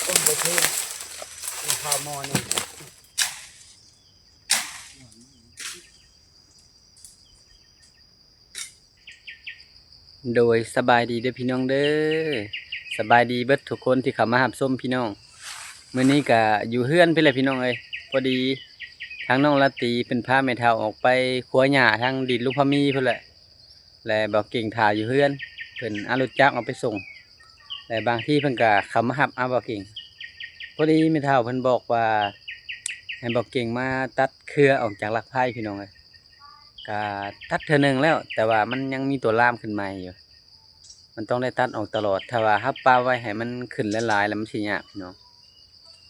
ຕົ້ມໄປເທິງ ເຂົ້າໝໍ້ໜຶ່ງ. ໂດຍ ສະບາຍດີເດີພີ່ນ້ອງເດີ ສະບາຍດີເບິດທຸກຄົນທີ່ເຂົ້າມາຮັບຊົມພີ່ນ້ອງ. ມື້ນີ້ກະຢູ່ເຮືອນພີ້ແຫຼະພີ່ນ້ອງເອີຍ. ພໍດີທາງນ້ອງລາຕີເພິ່ນພາແມ່ເຖົ້າອອກໄປຂົວຫຍ້າທາງດິນລຸງພາມີພຸ້ນແຫຼະ ແລະ ບ່າວເກັ່ງຖ້າຢູ່ເຮືອນ ເພິ່ນເອົາລົດຈັກອອກໄປສົ່ງ ແລະ ບາງທີເພິ່ນກະເຂົ້າມາຮັບເອົາບ່າວເກັ່ງ. ພໍດີແມ່ເຖົ້າເພິ່ນບອກວ່າໃຫ້ບ່າວເກັ່ງມາຕັດເຄືອອອກຈາກລັກໄພພີ່ນ້ອງເອີຍ. ກະຕັດເທື່ອໜຶ່ງແລ້ວ ແຕ່ວ່າມັນຍັງມີຕົວລາມຂຶ້ນໃໝ່ຢູ່ ມັນຕ້ອງໄດ້ຕັດອອກຕະຫຼອດ. ຖ້າວ່າເຮົາປະໄວ້ໃຫ້ມັນຂຶ້ນຫຼາຍໆ ແລ້ວມັນຊິຍາກພີ່ນ້ອງ.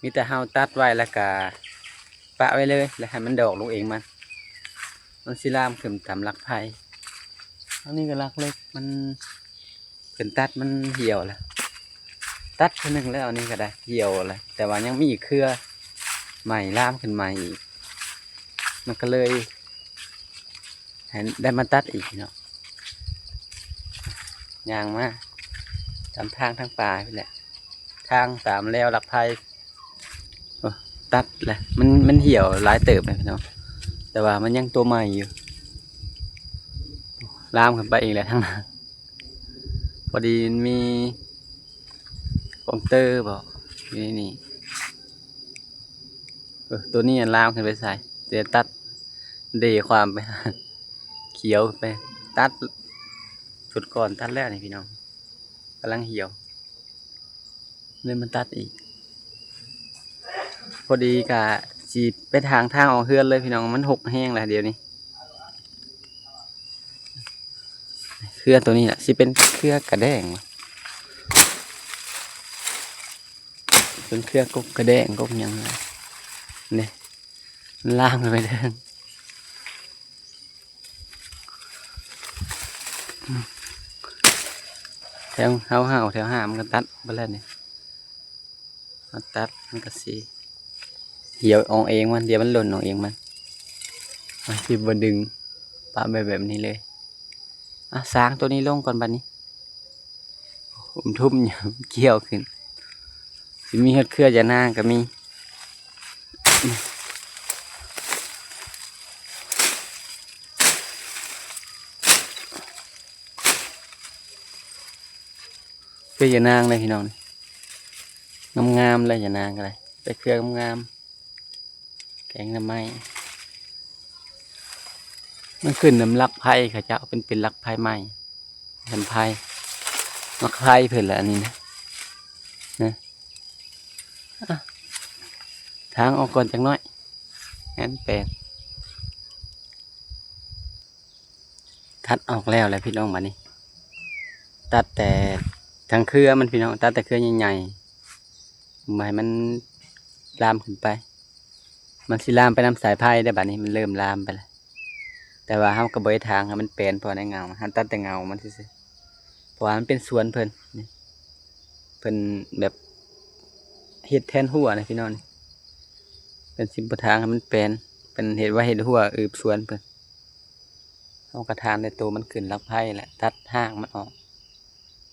ມີແຕ່ເຮົາຕັດໄວ້ແລ້ວກະປະໄວ້ເລີຍ ແລ້ວໃຫ້ມັນດອກລົງເອງມັນ ມັນຊິລາມຂຶ້ນຕາມລັກໄພ. ອັນນີ້ກໍລັກເລັກ ມັນ ເພິ່ນຕັດມັນຫ່ຽວແລ້ວ ຕັດເທື່ອໜຶ່ງແລ້ວ ອັນນີ້ກໍໄດ້ຫ່ຽວແລ້ວ ແຕ່ວ່າຍັງມີອີກເຄືອໃໝ່ລາມຂຶ້ນໃໝ່ອີກ ມັນກໍເລີຍໃຫ້ໄດ້ມາຕັດອີກເນາະ. ຍ່າງມາຕາມທາງທາງປ່າພີ້ແຫຼະ ທາງຕາມແລວລັກໄພ. ໂອ້ ຕັດແຫຼະ ມັນ ມັນຫ່ຽວຫຼາຍເຕີບເລີຍພີ່ນ້ອງ ແຕ່ວ່າມັນຍັງຕົວໃໝ່ຢູ່ ລາມຂຶ້ນໄປອີກແຫຼະທາງນັ້ນ. ພໍດີມັນມີກອງເຕີບໍ ຢູ່ໃນນີ້. ເອີ ຕົວນີ້ລາມຂຶ້ນໄປໃສ່ ແຕ່ຕັດເດຂວາມໄປ ຂຽວໄປ ຕັດ ຊຸດກ່ອນຕັດແລ້ວນີ້ພີ່ນ້ອງ ກຳລັງຫ່ຽວ ເລີຍມາຕັດອີກ. ພໍດີກະຊິໄປຖາງທາງອອກເຮືອນເລີຍພີ່ນ້ອງ ມັນຮົກແຮງແລ້ວດຽວນີ້. ເຄືອຕົວນີ້ລະ ຊິເປັນເຄືອກະແດ້ງ ເປັນເຄືອກົກກະແດ້ງ ກົກຫຍັງນີ້ ມັນລາມຂຶ້ນໄປເທິງ. ແຖວເຮົາ ເຮົາ ແຖວຫ້າມັນກໍຕັດເບິດແລ້ວນີ້ ມາຕັດມັນກໍຊິຫ່ຽວອອກເອງມັນ ດຽວມັນຫຼົ່ນອອກເອງມັນ. ມັນຊິບໍ່ດຶງ ປະໄວ້ແບບນີ້ເລີຍ. ອ່ະ ສາງຕົວນີ້ລົງກ່ອນບັດນີ້ ອຸ້ມທຸ້ມຢູ່ ກ່ຽວຂຶ້ນ ຊິມີຮອດເຄືອຢານາງກໍມີ. ເຄືອຢານາງເລີຍພີ່ນ້ອງ ງາມໆ ເລີຍຢານາງກໍໄດ້ ໄປເຄືອງາມໆ ແກງໜໍ່ໄມ້ ມັນຂຶ້ນນຳລັກໄພເຂົາເຈົ້າ ເປັນ ເປັນລັກໄພໃໝ່ ເປັນໄພ ລັກໄພເພິ່ນລະອັນນີ້ນະ ນະ. ອ່ະ ທາງອອກກ່ອນຈັກໜ້ອຍ ແມ່ນແປນ ຕັດອອກແລ້ວແຫຼະພີ່ນ້ອງ ບາດນີ້ ຕັດແຕ່ທາງເຄືອມັນພີ່ນ້ອງ ຕັດແຕ່ເຄືອໃຫຍ່ໆ ບໍ່ໃຫ້ມັນລາມຂຶ້ນໄປ ມັນຊິລາມໄປນຳສາຍໄຟເດ້. ບາດນີ້ມັນເລີ່ມລາມໄປແລ້ວ ແຕ່ວ່າເຮົາກໍບໍ່ໄດ້ຖາງໃຫ້ມັນແປນ ເພາະໃນເຫງົາ ເຮົາຕັດແຕ່ເຫງົາມັນຊື່ໆ ເພາະວ່າມັນເປັນສວນເພິ່ນນີ້ ເພິ່ນແບບເຮັດແທນຮົ້ວນະພີ່ນ້ອງ ເພິ່ນຊິບໍ່ຖາງໃຫ້ມັນແປນ ເພິ່ນເຮັດໄວ້ເຮັດຮົ້ວອຶບສວນເພິ່ນ. ເຮົາກໍຖາງແຕ່ໂຕມັນຂຶ້ນລັກໄພແຫຼະ ຕັດຮາກມັນອອກ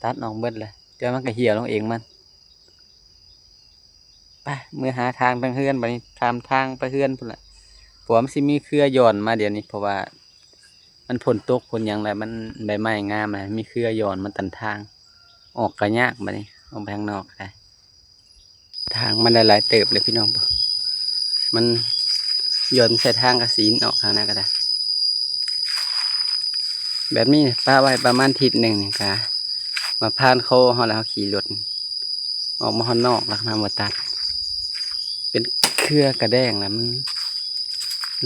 ຕັດອອກເບິດແຫຼະ ແຕ່ມັນກໍຫ່ຽວລົງເອງມັນ. ໄປ ເມືອຫາທາງທາງເຮືອນ ບາດນີ້ຕາມທາງໄປເຮືອນພຸ້ນລະ ເພາະວ່າມັນຊິມີເຄືອຢ່ອນມາດຽວນີ້ ເພາະວ່າມັນຝົນຕົກຝົນຫຍັງແລ້ວ ມັນໃບໄມ້ງາມແລ້ວ ມີເຄືອຢ່ອນມາຕັນທາງ ອອກກໍຍາກ ບາດນີ້ອອກໄປທາງນອກກໍໄດ້. ທາງມັນໄດ້ຫຼາຍເຕີບເລີຍພີ່ນ້ອງ ມັນຢ່ອນໃສ່ທາງກະສີນອອກທາງນັ້ນກໍໄດ້. ແບບນີ້ປະໄວ້ປະມານທິດໜຶ່ງນີ້ກະມາຜ່ານຄໍເຮົາແລ້ວ ເຮົາຂີ່ລົດອອກມາຮອດນອກແລ້ວນຳມາຕັດ ເປັນເຄືອກະແດ້ງແລ້ວ ມັນ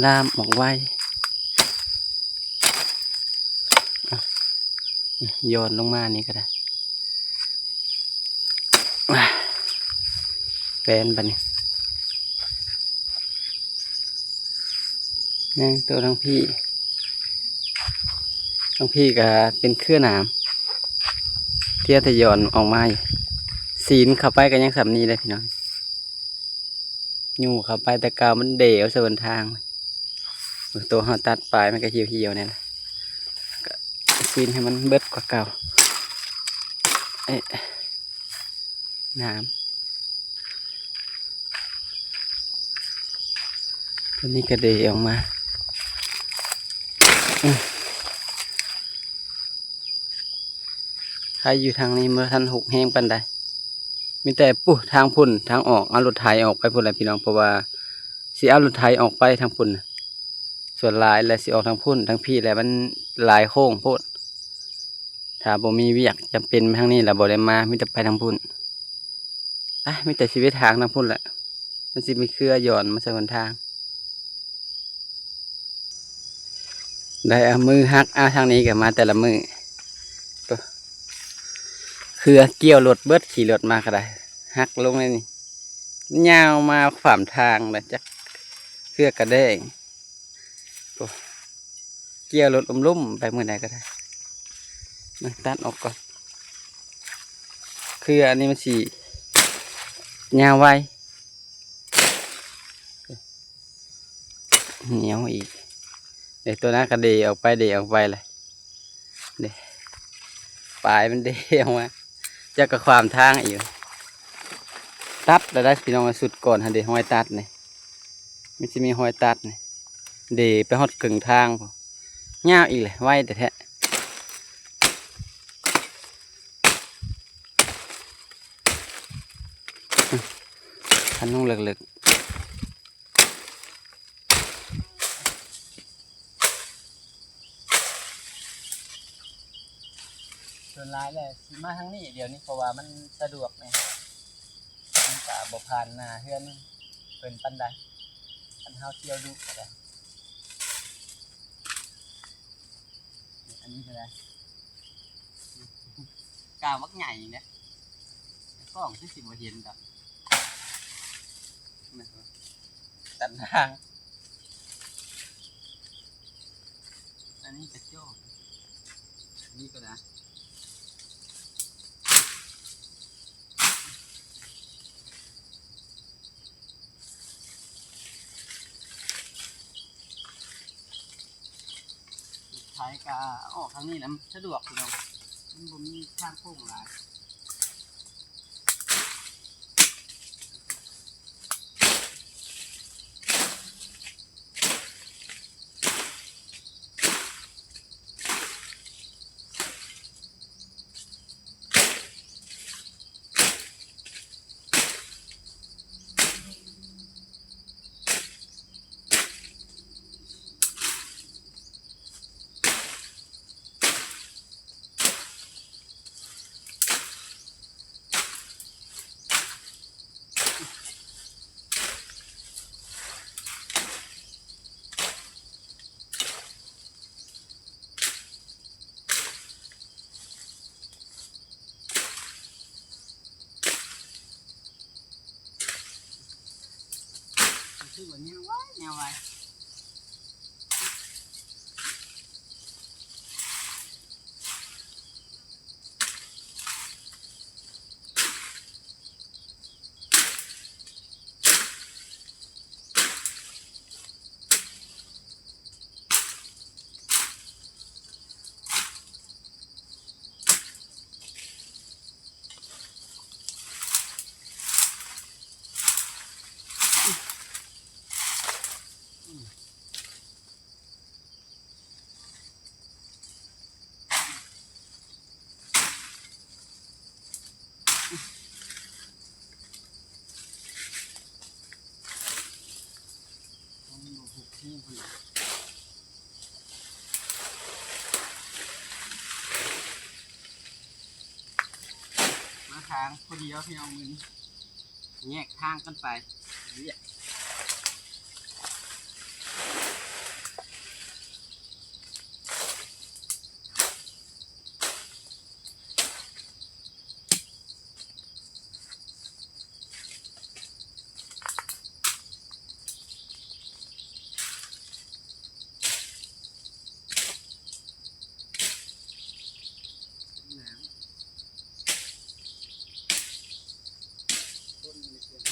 ລາມອອກໄວ. ອ່ະ ຍ້ອນລົງມານີ້ກໍໄດ້ ແປນບາດນີ້ ຍັງໂຕທາງພີ້ ທາງພີ້ກໍເປັນເຄືອໜາມ ເທື່ອແຕ່ຍ້ອນອອກມາຢູ່ ສີນເຂົ້າໄປກໍຍັງສ່ຳນີ້ເດ້ພີ່ນ້ອງ. ຫຍູ້ເຂົ້າໄປແຕ່ເກົ່າມັນເດວໃສ່ຫົນທາງ ໂຕເຮົາຕັດປາຍມັນກໍຫ່ຽວໆ ແນ່ນະ ກໍຊີ້ນໃຫ້ມັນເບິດກວ່າເກົ່າ. ເອະ ໜາມ ຕົວນີ້ກະເດອອກມາ ອືມ ໃຜຢູ່ທາງນີ້ບໍ່ທັນຮົກແຮງປານໃດ ມີແຕ່ ປຸ້ນ ທາງພຸ້ນ ທາງອອກ ເອົາລົດໄຖອອກໄປພຸ້ນແຫຼະພີ່ນ້ອງ ເພາະວ່າຊິເອົາລົດໄຖອອກໄປທາງພຸ້ນ ສ່ວນຫຼາຍແຫຼະ ຊິອອກທາງພຸ້ນ ທາງພີ້ແຫຼະ ມັນຫຼາຍໂຄ້ງໂພດ. ຖ້າບໍ່ມີວຽກຈຳເປັນທາງນີ້ລະບໍ່ໄດ້ມາ ມີແຕ່ໄປທາງພຸ້ນ ອະ ມີແຕ່ຊິໄປທາງທາງພຸ້ນແຫຼະ ມັນຊິມີເຄືອຢ່ອນມາໃສ່ຫົນທາງ. ໄດ້ເອົາມືຫັກ ເອົາທາງນີ້ກະມາແຕ່ລະມື້ ເຄືອກ່ຽວລົດເບິດ ຂີ່ລົດມາກະໄດ້ ຫັກລົງໃນນີ້ ມັນຍາວມາຂວາງທາງເລີຍ ຈັກເຄືອກະແດງ. ໂອ້ ກ່ຽວລົດລຸ່ມໆ ໄປມື້ໃດກະໄດ້ ມາຕັດອອກກ່ອນ ເຄືອອັນນີ້ມັນຊິຍາວໄວ ໜຽວອີກ ເດ ຕົວນັ້ນກະເດອອກໄປ ເດອອກໄປແຫຼະ ເດ ປາຍມັນເດອອກມາ ຈັກກະຂວາງທາງອີກ ຕັດລະໄດ້ພີ່ນ້ອງ ຊຸດກ່ອນຫັ້ນເດ ຮອຍຕັດນີ້ ມັນຊິມີຮອຍຕັດນີ້ ເດໄປຮອດເຄິ່ງທາງພຸ້ນ ຍາວອີກແຫຼະ ໄວແທ້ໆ. ຄັນລົງເລິກໆ ສ່ວນຫຼາຍແຫຼະ ຊິມາທາງນີ້ດຽວນີ້ ເພາະວ່າມັນສະດວກແດ່ ມັນກະບໍ່ຜ່ານໜ້າເຮືອນເພິ່ນປານໃດ ຄັນເຮົາທ່ຽວດຸກະໄດ້. ອັນນີ້ກະໄດ້ ກາບັກໃຫຍ່ເດ້ ກ້ອງຄືຊິບໍ່ເຫັນດອກ ຕັນທາງ ອັນນີ້ກະໂຈ້ ອັນນີ້ກະນະ ໄຖກະອອກທາງນີ້ນຳ ສະດວກພີ່ນ້ອງ ມັນບໍ່ມີທາງໂຄ້ງຫຼາຍ. ຄືວ່າແນວໄວ ແນວໄວ. ມາທາງພໍດີເນາະພີ່ນ້ອງ ມື້ນີ້ແຍກທາງກັນໄປວຽກ. ຄົນນີ້ເປັນ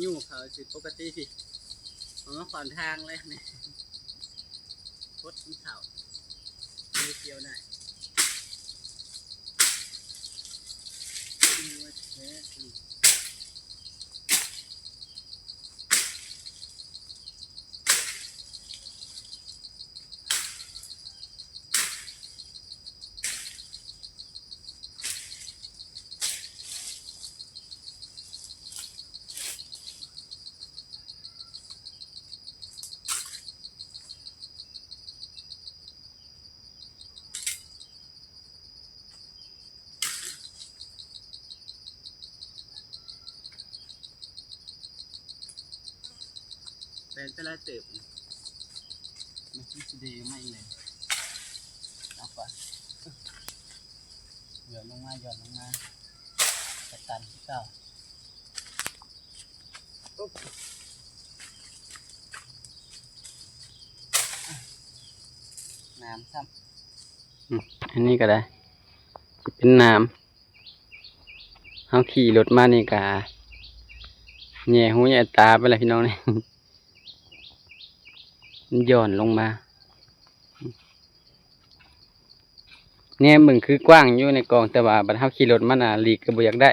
ຍູ້ເຂົາຊິປົກກະຕິພີ້ ເອົາມາຂວາງທາງເລີຍນີ້ ຄົດເຂົ້າ ໄດ້ກ່ຽວໄດ້. ແປນໄປຫຼາຍເຕີບ ມັນຊິເດມາອີກແລ້ວ ເອົາໄປ ຫຍ່ອນລົງມາ ຫຍ່ອນລົງມາ ກະຕັນຄືເກົ່າ. ນ້ຳຊ້ຳ ອືມ ອັນນີ້ກໍໄດ້ ຊິເປັນນ້ຳ ເຮົາຂີ່ລົດມານີ້ກະແຫຍ່ຫູແຫຍ່ຕາໄປແລ້ວພີ່ນ້ອງນີ້ ມັນຢ່ອນລົງມາ ແນມເບິ່ງຄືກວ້າງຢູ່ໃນກອງ ແຕ່ວ່າບັດເຮົາຂີ່ລົດມານະ ຫຼີກກໍບໍ່ຢາກໄດ້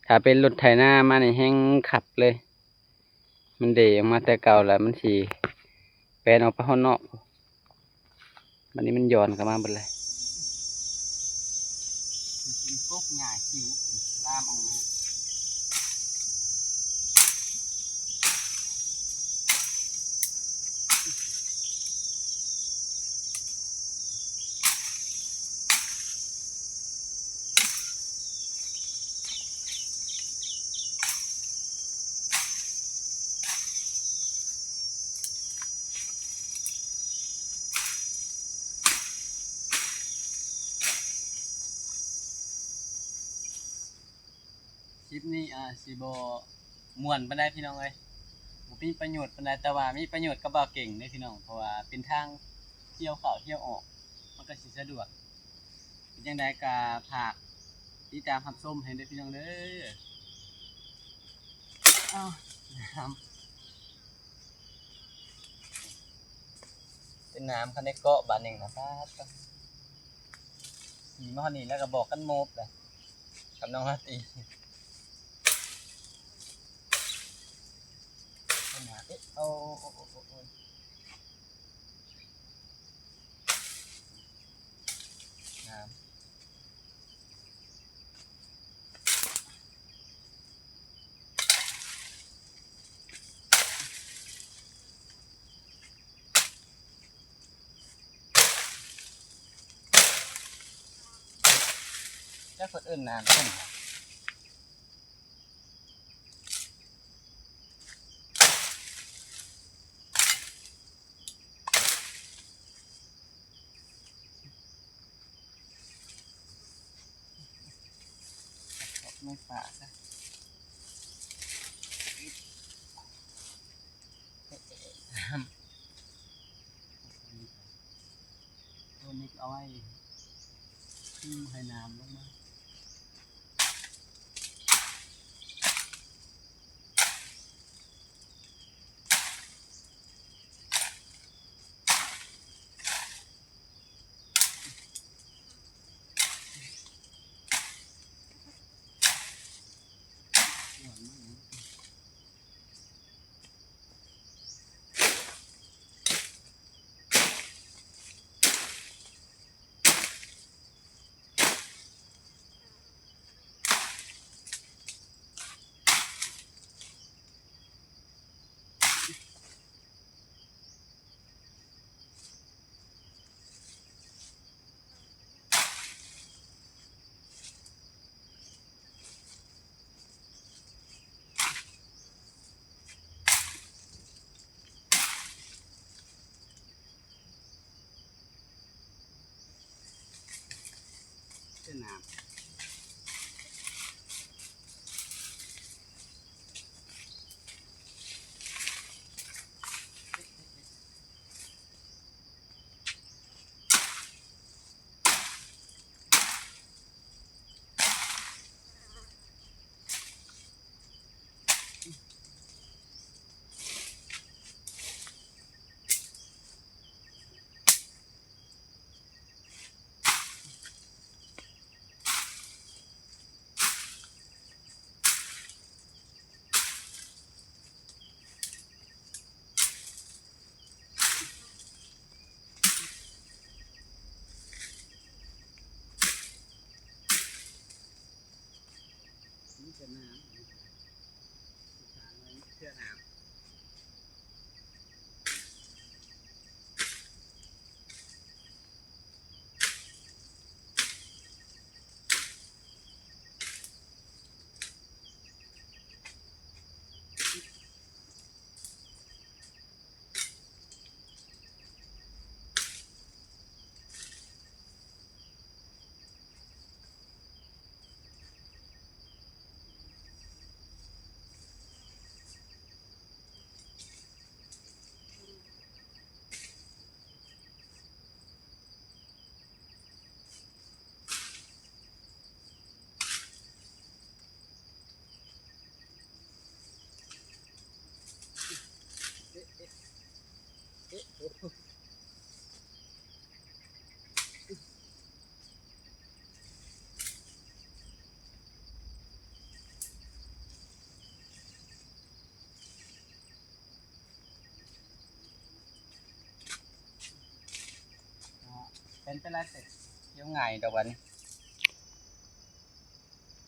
ຖ້າເປັນລົດໄຖນາມານີ້ແຮ່ງຄັບເລີຍ ມັນເດອອກມາແຕ່ເກົ່າແລ້ວ ມັນຊິແປນອອກໄປຮອດນອກ ບັດນີ້ມັນຢ່ອນເຂົ້າມາເບິດເລີຍ ເປັນກົກຫຍ້າຄິ້ວລາມອອກມາ. ຄລິບນີ້ອາດຊິບໍ່ມ່ວນປານໃດພີ່ນ້ອງເອີຍ ບໍ່ມີປະໂຫຍດປານໃດ ແຕ່ວ່າມີປະໂຫຍດກັບບ່າວເກັ່ງເດ້ພີ່ນ້ອງ ເພາະວ່າເປັນທາງທ່ຽວເຂົ້າທ່ຽວອອກ ມັນກໍຊິສະດວກ ເປັນຈັ່ງໃດກໍຝາກຕິດຕາມຮັບຊົມໃຫ້ເດີພີ່ນ້ອງເດີ ອ້າວ ນ້ຳ ເປັນນ້ຳ ຄັນໄດ້ເກາະບາດໜຶ່ງນະ ປາດ ຂີ່ມາຮອດນີ້ແລ້ວກໍບອກກັນໂມບແຫຼະ ກັບນ້ອງລາຕີ ເອົາ ໂອ້ ໂອ້ ໂອ້ ໂອ້ ນ້ຳ. ຈັກເພິ່ນເອີ້ນນ້ຳຫຍັງ. ເອົາໃນຝາຊະ ໂຕນີ້ເອົາໄວ້ ຄືໃຫ້ນ້ຳລົງມາ. ເປັນນ້ຳ. ໄປຫຼາຍເຕີບ ຂຽວງ່າຍດອກບັດນີ້.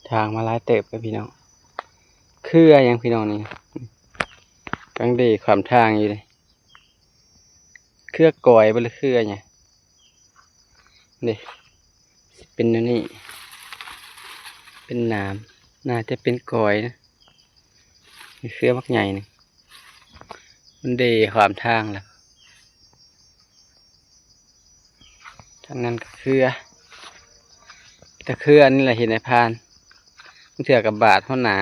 ທາງມາຫຼາຍເຕີບເດ້ພີ່ນ້ອງ. ເຄືອຫຍັງພີ່ນ້ອງນີ້ ກຳລັງເດຂ້າມທາງຢູ່ເດ້. ເຄືອກ້ອຍບໍ່ ຫຼືເຄືອຫຍັງເດ້. ຊິເປັນແນວນີ້ ເປັນໜາມ ໜ້າຈະເປັນກ້ອຍນະ. ນີ້ເຄືອບັກໃຫຍ່ນີ້ ມັນເດຂ້າມທາງແລ້ວ. ທາງນັ້ນກໍເຄືອ ແຕ່ເຄືອອັນນີ້ລະເຫັນໃນຜ່ານ ບາງເທື່ອກໍບາດຮອດໜ້າ.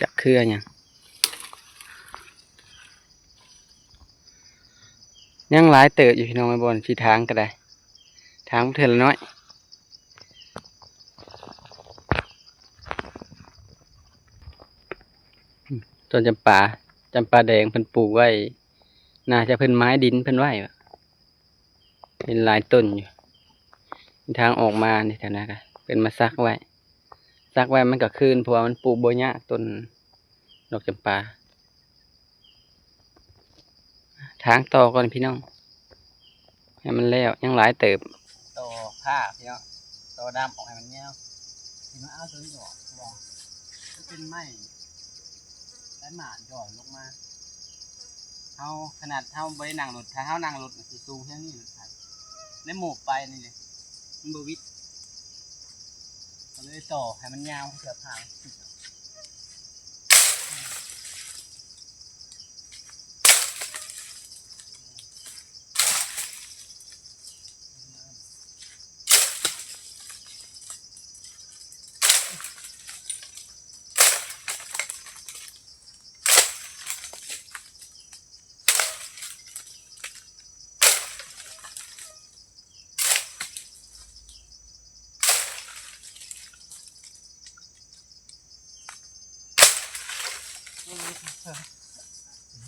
ຈັກເຄືອຫຍັງ ຍັງຫຼາຍເຕີບຢູ່ພີ່ນ້ອງເອີຍ. ບ່ອນຊິຖາງກໍໄດ້ ຖາງເທື່ອລະໜ້ອຍ. ຕົ້ນຈຳປາ ຈຳປາແດງເພິ່ນປູກໄວ້ ໜ້າຈະເພິ່ນໝາຍດິນເພິ່ນໄວ້ ເຫັນຫຼາຍຕົ້ນຢູ່. ທາງອອກມານີ້ ແຖວນັ້ນກະເພິ່ນມາສັກໄວ້ ສັກໄວ້ມັນກໍຄືນ ເພາະວ່າມັນປູກບໍ່ຍາກ ຕົ້ນດອກຈຳປາ. ທາງຕໍ່ກ່ອນພີ່ນ້ອງ ໃຫ້ມັນແລ້ວ ຍັງຫຼາຍເຕີບ. ຕໍ່ຜ້າພີ່ນ້ອງ ຕໍ່ດາມອອກໃຫ້ມັນຍາວ. ຊິມາເອົາໂຕນີ້ອອກ ເພາະວ່າມັນເປັນໄມ້ ໄມ້ໝາດຫຍ່ອນລົງມາ. ເຮົາ ຂະໜາດເຮົາບໍ່ໄດ້ນັ່ງລົດ ຖ້າເຮົານັ່ງລົດມັນຊິສູງແຮງນີ້ ລົດໄຖ ໄດ້ໂມບໄປນີ້ເດ້ ມັນບໍ່ວິດ ກໍເລີຍຕໍ່ໃຫ້ມັນຍາວເພື່ອພາ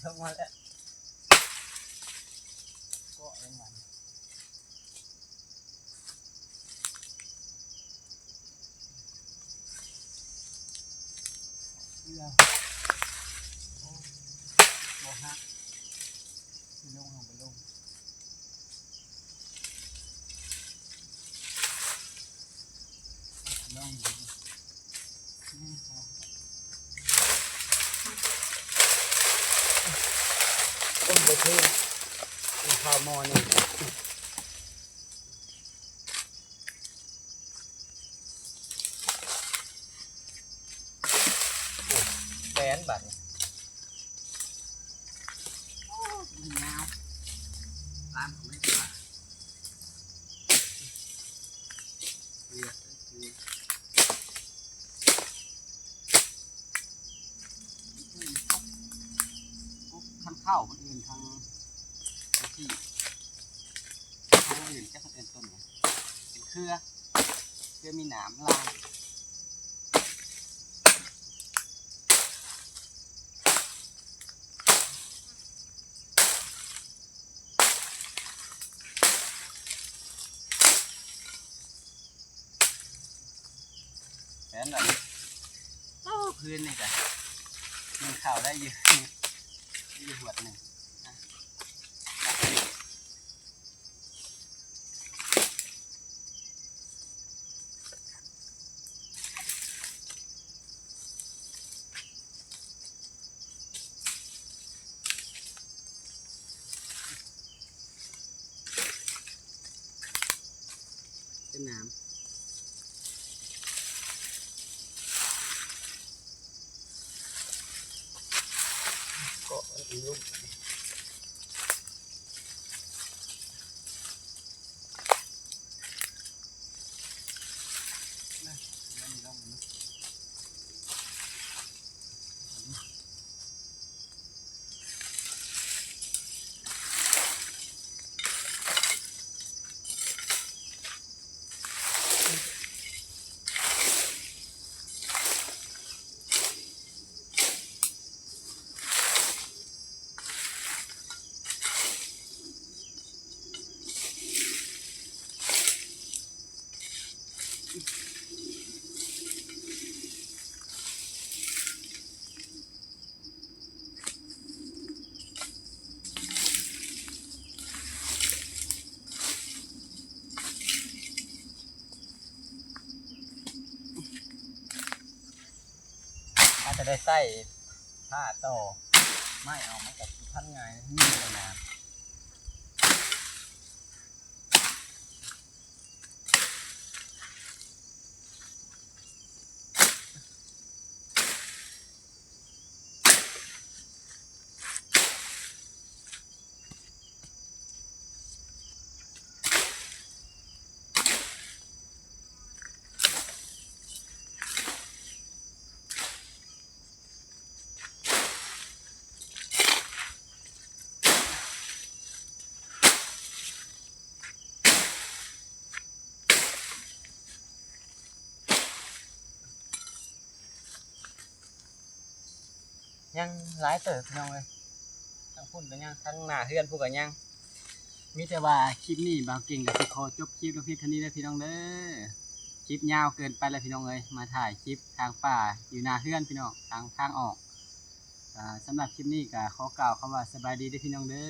ລົງມາແລ້ວ ເກາະລົງມາ ເຄືອ ໂອ້ ບໍ່ຫັກ ຊິລົງເຮົາບໍ່ລົງ. ຕົ້ມໄປເທິງ ກິນເຂົ້າໝໍ້ໜຶ່ງ. ໂອ້ ແປນບາດນີ້ ໂອ້ ມັນຍາວ ຕາມຂອງມັນດີກວ່າ ເລືອດ ກກ ກກຄັນເຂົ້າ ຄົນອື່ນທາງ ທາງທີ່ ທາງອື່ນຈັກເອີ້ນຕົ້ນຫຍັງ ເປັນເຄືອ ເຄືອມີໜາມລາຍ. ແມ່ນແລ້ວ ໂອ້ ຄືນນີ້ກະ ໜຶ່ງເຂົ້າໄດ້ຢູ່ ໄດ້ຢູ່ຫວດໜຶ່ງ. ເປັນໜາມ ເກາະມັນເປັນລຸ່ມ. ໂ ອາດຈະໄດ້ໃຊ້ຜ້າຕໍ່ໄມ້ເອົາ ມັນກໍຊິພັນງ່າຍ ມີຂະໜາດ. ຍັງຫຼາຍເຕີບ ພີ່ນ້ອງເອີຍ, ທາງພຸ້ນກໍຍັງ ທາງໜ້າເຮືອນພຸ້ນກໍຍັງ. ມີແຕ່ວ່າຄລິບນີ້ບ່າວເກັ່ງກໍຊິຂໍຈົບຄລິບລຽງພຽງເທົ່ານີ້ເດີ ພີ່ນ້ອງເດີ. ຄລິບຍາວເກີນໄປແລ້ວ ພີ່ນ້ອງເອີຍ, ມາຖ່າຍຄລິບທາງປ່າຢູ່ໜ້າເຮືອນ ພີ່ນ້ອງ, ທາງ ທາງອອກ. ອ່າ ສຳລັບຄລິບນີ້ກໍຂໍກ່າວຄຳວ່າສະບາຍດີເດີ ພີ່ນ້ອງເດີ.